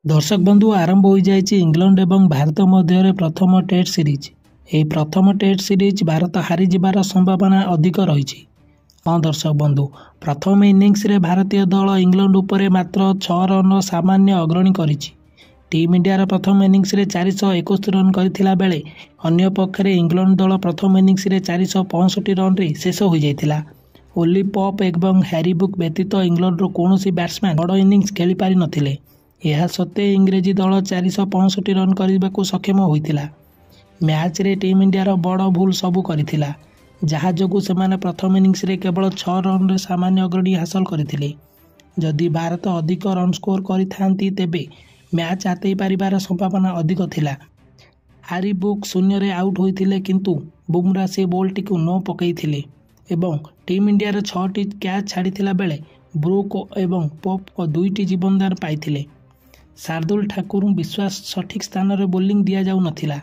ଦର୍ଶକ ବନ୍ଧୁ, ଆରମ୍ଭ ହୋଇଯାଇଛି ଇଂଲଣ୍ଡ ଏବଂ ଭାରତ ମଧ୍ୟରେ ପ୍ରଥମ ଟେଷ୍ଟ ସିରିଜ୍। ଏହି ପ୍ରଥମ ଟେଷ୍ଟ ସିରିଜ୍ ଭାରତ ହାରିଯିବାର ସମ୍ଭାବନା ଅଧିକ ରହିଛି। ହଁ ଦର୍ଶକ ବନ୍ଧୁ, ପ୍ରଥମ ଇନିଂସରେ ଭାରତୀୟ ଦଳ ଇଂଲଣ୍ଡ ଉପରେ ମାତ୍ର 6 ରନ୍ର ସାମାନ୍ୟ ଅଗ୍ରଣୀ କରିଛି। ଟିମ୍ ଇଣ୍ଡିଆର ପ୍ରଥମ ଇନିଂସରେ 471 ରନ୍ କରିଥିଲା ବେଳେ ଅନ୍ୟପକ୍ଷରେ ଇଂଲଣ୍ଡ ଦଳ ପ୍ରଥମ ଇନିଂସରେ 465 ରନ୍ରେ ଶେଷ ହୋଇଯାଇଥିଲା। ଓଲି ପପ୍ ଏବଂ ହ୍ୟାରି ବ୍ରୁକ୍ ବ୍ୟତୀତ ଇଂଲଣ୍ଡର କୌଣସି ବ୍ୟାଟ୍ସମ୍ୟାନ୍ ବଡ଼ ଇନିଂସ ଖେଳିପାରି ନଥିଲେ। ଏହା ସତ୍ତ୍ୱେ ଇଂରେଜୀ ଦଳ 465 ରନ୍ କରିବାକୁ ସକ୍ଷମ ହୋଇଥିଲା। ମ୍ୟାଚ୍ରେ ଟିମ୍ ଇଣ୍ଡିଆର ବଡ଼ ଭୁଲ ସବୁ କରିଥିଲା, ଯାହା ଯୋଗୁଁ ସେମାନେ ପ୍ରଥମ ଇନିଂସରେ କେବଳ 6 ରନ୍ରେ ସାମାନ୍ୟ ଅଗ୍ରଣୀ ହାସଲ କରିଥିଲେ। ଯଦି ଭାରତ ଅଧିକ ରନ୍ ସ୍କୋର କରିଥାନ୍ତି ତେବେ ମ୍ୟାଚ୍ ହାତେଇ ପାରିବାର ସମ୍ଭାବନା ଅଧିକ ଥିଲା। ହ୍ୟାରି ବ୍ରୁକ୍ ଶୂନ୍ୟରେ ଆଉଟ୍ ହୋଇଥିଲେ, କିନ୍ତୁ ବୁମରା ସେ ବଲ୍ଟିକୁ ନୋ ପକାଇଥିଲେ ଏବଂ ଟିମ୍ ଇଣ୍ଡିଆର 6ଟି କ୍ୟାଚ୍ ଛାଡ଼ିଥିଲା ବେଳେ ବ୍ରୁକ୍ ଏବଂ ପୋପ୍ଙ୍କ 2ଟି ଜୀବନଦାନ ପାଇଥିଲେ। ଶାର୍ଦ୍ଦୁଲ ଠାକୁରଙ୍କୁ ବିଶ୍ୱାସ ସଠିକ୍ ସ୍ଥାନରେ ବୋଲିଂ ଦିଆଯାଉନଥିଲା।